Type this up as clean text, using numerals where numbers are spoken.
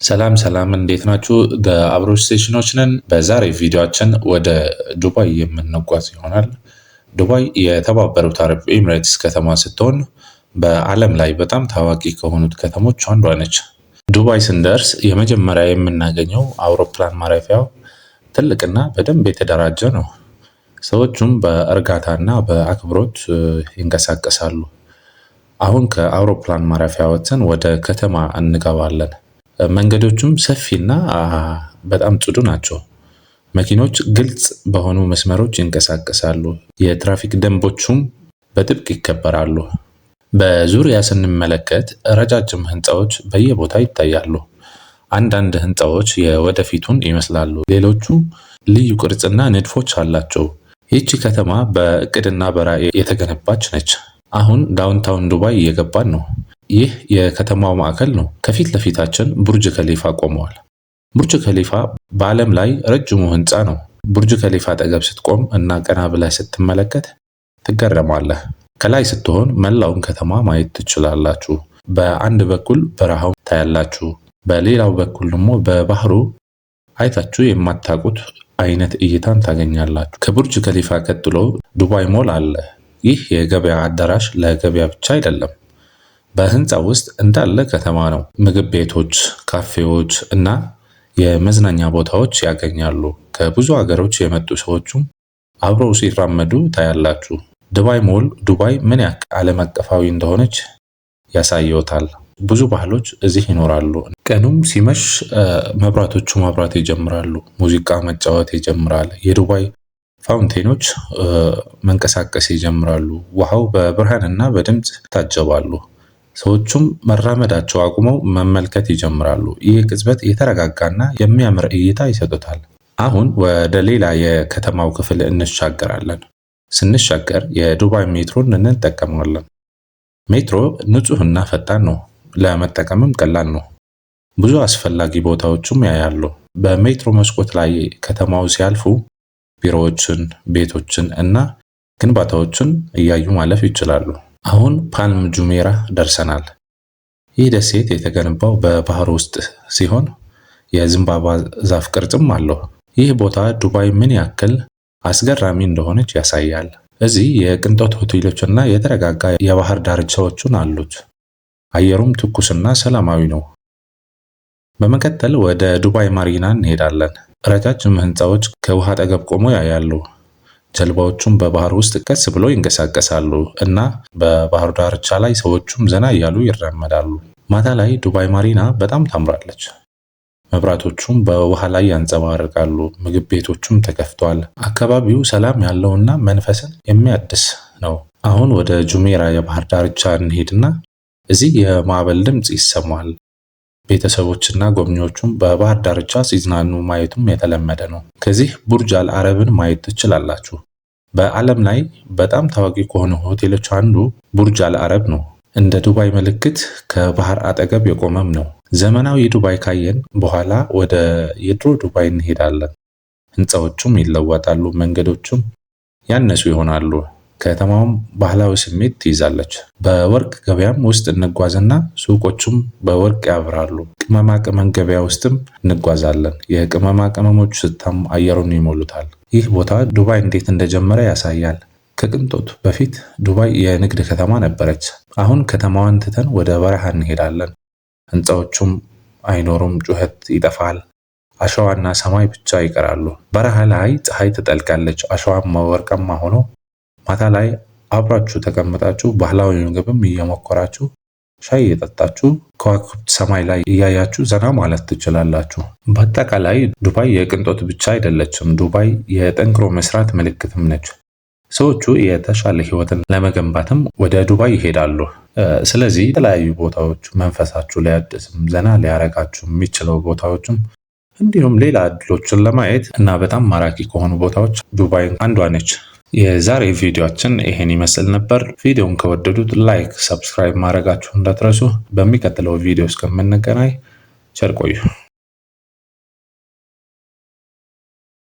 ሰላም ሰላም፣ እንዴት ናችሁ? በአብሮች ሴሽኖች ነን። በዛሬ ቪዲዮአችን ወደ ዱባይ የምንጓዝ ይሆናል። ዱባይ የተባበሩት አረብ ኤሚሬትስ ከተማ ስትሆን በዓለም ላይ በጣም ታዋቂ ከሆኑት ከተሞች አንዷ ነች። ዱባይ ስንደርስ የመጀመሪያ የምናገኘው አውሮፕላን ማረፊያው ትልቅና በደንብ የተደራጀ ነው። ሰዎቹም በእርጋታና በአክብሮት ይንቀሳቀሳሉ። አሁን ከአውሮፕላን ማረፊያ ወጥተን ወደ ከተማ እንገባለን። መንገዶቹም ሰፊና በጣም ጽዱ ናቸው። መኪኖች ግልጽ በሆኑ መስመሮች ይንቀሳቀሳሉ። የትራፊክ ደንቦቹም በጥብቅ ይከበራሉ። በዙሪያ ስንመለከት ረጃጅም ህንፃዎች በየቦታው ይታያሉ። አንዳንድ ህንፃዎች የወደፊቱን ይመስላሉ፣ ሌሎቹ ልዩ ቅርጽና ንድፎች አላቸው። ይህቺ ከተማ በእቅድና በራዕይ የተገነባች ነች። አሁን downtown ዱባይ እየገባን ነው። ይህ የከተማው ማዕከል ነው። ከፊት ለፊታችን ቡርጅ ከሊፋ ቆመዋል። ቡርጅ ከሊፋ በዓለም ላይ ረጅሙ ህንፃ ነው። ቡርጅ ከሊፋ አጠገብ ስትቆም እና ቀና ብለህ ስትመለከት ትገረማለህ። ከላይ ስትሆን መላውን ከተማ ማየት ትችላላችሁ። በአንድ በኩል በረሃው ታያላችሁ፣ በሌላው በኩል ደግሞ በባህሩ አይታችሁ የማታውቁት አይነት እይታን ታገኛላችሁ። ከቡርጅ ከሊፋ ቀጥሎ ዱባይ ሞል አለ። ይህ የገበያ አዳራሽ ለገበያ ብቻ አይደለም። በህንፃ ውስጥ እንዳለ ከተማ ነው። ምግብ ቤቶች፣ ካፌዎች እና የመዝናኛ ቦታዎች ያገኛሉ። ከብዙ ሀገሮች የመጡ ሰዎችም አብረው ሲራመዱ ታያላችሁ። ዱባይ ሞል ዱባይ ምን ያክል ዓለም አቀፋዊ እንደሆነች ያሳየውታል። ብዙ ባህሎች እዚህ ይኖራሉ። ቀኑም ሲመሽ መብራቶቹ ማብራት ይጀምራሉ። ሙዚቃ መጫወት ይጀምራል። የዱባይ fountain ኦች መንቀሳቀስ ይጀምራሉ። ውሃው በብርሃንና በድምፅ ይታጀባሉ። ሰዎቹም መራመዳቸው አቁመው መመልከት ይጀምራሉ። ይህ ቅጽበት የተረጋጋና የሚያምር እይታ ይሰጡታል። አሁን ወደ ሌላ የከተማው ክፍል እንሻገራለን። ስንሻገር የዱባይ ሜትሮን እንጠቀማለን። ሜትሮ ንጹህና ፈጣን ነው፣ ለመጠቀምም ቀላል ነው። ብዙ አስፈላጊ ቦታዎችም ያያሉ። በሜትሮ መስኮት ላይ ከተማው ሲያልፉ ቢሮዎችን፣ ቤቶችን እና ግንባታዎችን እያዩ ማለፍ ይችላሉ። አሁን ፓልም ጁሜራ ደርሰናል። ይህ ደሴት የተገነባው በባህር ውስጥ ሲሆን የዘንባባ ዛፍ ቅርጽም አለው። ይህ ቦታ ዱባይ ምን ያክል አስገራሚ እንደሆነች ያሳያል። እዚህ የቅንጦት ሆቴሎችና የተረጋጋ የባህር ዳርቻዎችን አሉት። አየሩም ትኩስና ሰላማዊ ነው። በመቀጠል ወደ ዱባይ ማሪና እንሄዳለን። ረጃጅም ህንፃዎች ከውሃ አጠገብ ቆመው ያያሉ። ጀልባዎቹም በባህር ውስጥ ቀስ ብሎ ይንቀሳቀሳሉ እና በባህሩ ዳርቻ ላይ ሰዎቹም ዘና እያሉ ይራመዳሉ። ማታ ላይ ዱባይ ማሪና በጣም ታምራለች። መብራቶቹም በውሃ ላይ ያንጸባርቃሉ። ምግብ ቤቶቹም ተከፍተዋል። አካባቢው ሰላም ያለውና መንፈስን የሚያድስ ነው። አሁን ወደ ጁሜራ የባህር ዳርቻ እንሄድና እዚህ የማዕበል ድምፅ ይሰማል። ቤተሰቦችና ጎብኚዎቹም በባህር ዳርቻ ሲዝናኑ ማየቱም የተለመደ ነው። ከዚህ ቡርጅ አል አረብን ማየት ትችላላችሁ። በዓለም ላይ በጣም ታዋቂ ከሆኑ ሆቴሎች አንዱ ቡርጅ አል አረብ ነው። እንደ ዱባይ ምልክት ከባህር አጠገብ የቆመም ነው። ዘመናዊ ዱባይ ካየን በኋላ ወደ የድሮ ዱባይ እንሄዳለን። ህንፃዎቹም ይለወጣሉ፣ መንገዶቹም ያነሱ ይሆናሉ። ከተማውም ባህላዊ ስሜት ትይዛለች። በወርቅ ገበያም ውስጥ እንጓዝና ሱቆቹም በወርቅ ያብራሉ። ቅመማ ቅመም ገበያ ውስጥም እንጓዛለን። የቅመማ ቅመሞች ሽታም አየሩን ይሞሉታል። ይህ ቦታ ዱባይ እንዴት እንደጀመረ ያሳያል። ከቅንጦት በፊት ዱባይ የንግድ ከተማ ነበረች። አሁን ከተማዋን ትተን ወደ በረሃ እንሄዳለን። ህንፃዎቹም አይኖሩም፣ ጩኸት ይጠፋል። አሸዋና ሰማይ ብቻ ይቀራሉ። በረሃ ላይ ፀሐይ ትጠልቃለች። አሸዋማ ወርቃማ ሆኖ ማታ ላይ አብራችሁ ተቀምጣችሁ ባህላዊ ምግብም እየሞከራችሁ ሻይ እየጠጣችሁ ከዋክብት ሰማይ ላይ እያያችሁ ዘና ማለት ትችላላችሁ። በአጠቃላይ ዱባይ የቅንጦት ብቻ አይደለችም። ዱባይ የጠንክሮ መስራት ምልክትም ነች። ሰዎቹ የተሻለ ህይወትን ለመገንባትም ወደ ዱባይ ይሄዳሉ። ስለዚህ የተለያዩ ቦታዎች መንፈሳችሁ ሊያድስም ዘና ሊያረጋችሁ የሚችለው ቦታዎችም እንዲሁም ሌላ እድሎችን ለማየት እና በጣም ማራኪ ከሆኑ ቦታዎች ዱባይ አንዷ ነች። የዛሬ ቪዲዮአችን ይሄን ይመስል ነበር። ቪዲዮን ከወደዱት like፣ subscribe ማድረጋችሁ እንዳትረሱ። በሚቀጥለው ቪዲዮ እስከምንገናኝ ቸር ቆዩ።